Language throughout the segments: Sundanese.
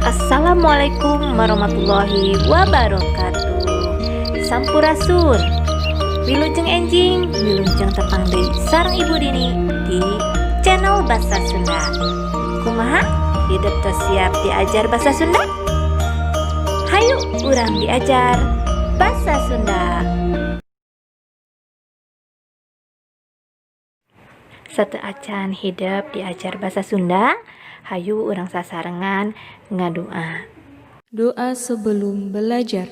Assalamualaikum warahmatullahi wabarakatuh. Sampurasun. Wilujeng enjing, wilujeng tepang deui sareng Ibu Dini di channel Bahasa Sunda. Kumaha? Hidep teh siap diajar bahasa Sunda? Hayu urang diajar bahasa Sunda. Sateuacan hidep diajar bahasa Sunda, hayu urang sasarengan ngadua. Doa sebelum belajar.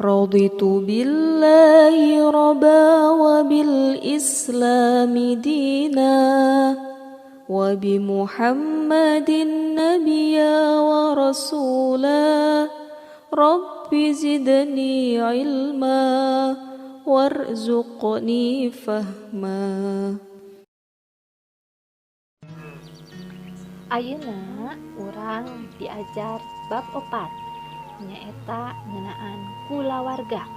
رضيت بالله ربا وبالإسلام دينا وبمحمد نبيا ورسولا رب زدني علما وارزقني فهما. Ayeuna urang diajar bab 4, nyaeta ngeunaan kulawarga.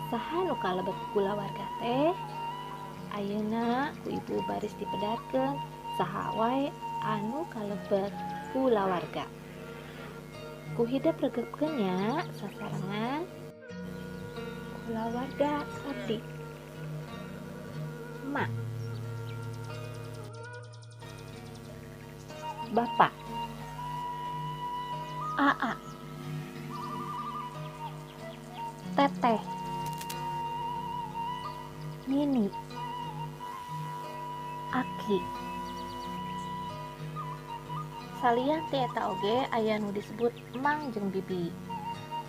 Saha nu kalebet kulawarga teh? Ayeuna ku Ibu baris dipedarkeun saha wae anu kalebet kulawarga. Ku hidep regepkeun nya sasarengan. Kulawarga abdi: Emak, Bapak, Aa, Teteh, Nini, Aki. Salian ti eta oge aya nu disebut emang jeung bibi.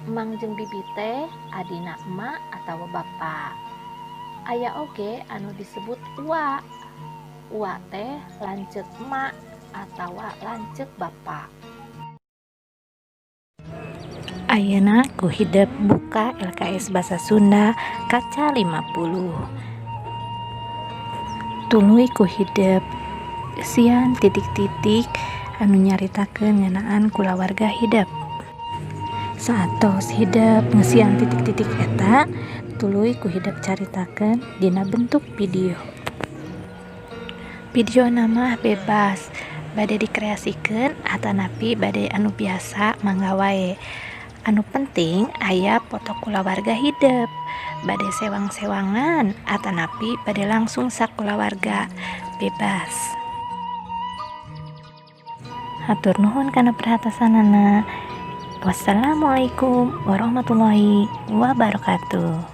Emang jeung bibi teh adina emak atawa bapa. Aya oge anu disebut uwa. Uwa teh lanceuk emak atawa lanceuk bapa. Ayeuna ku hidep buka LKS Basa Sunda kaca 50. Tuluy ku hidep sian titik-titik anu nyaritakeun ngeunaan kulawarga hidep. Saatos hidep ngeusian titik-titik eta, tuluy ku hidep caritakeun dina bentuk video. Videona mah bebas, bade dikreasikeun atanapi bade anu biasa mangga wae. Anu penting aya foto kulawarga hidep, bade sewang-sewangan atanapi bade langsung sakulawarga, bebas. Hatur nuhun kana perhatosanana. Wassalamualaikum warahmatullahi wabarakatuh.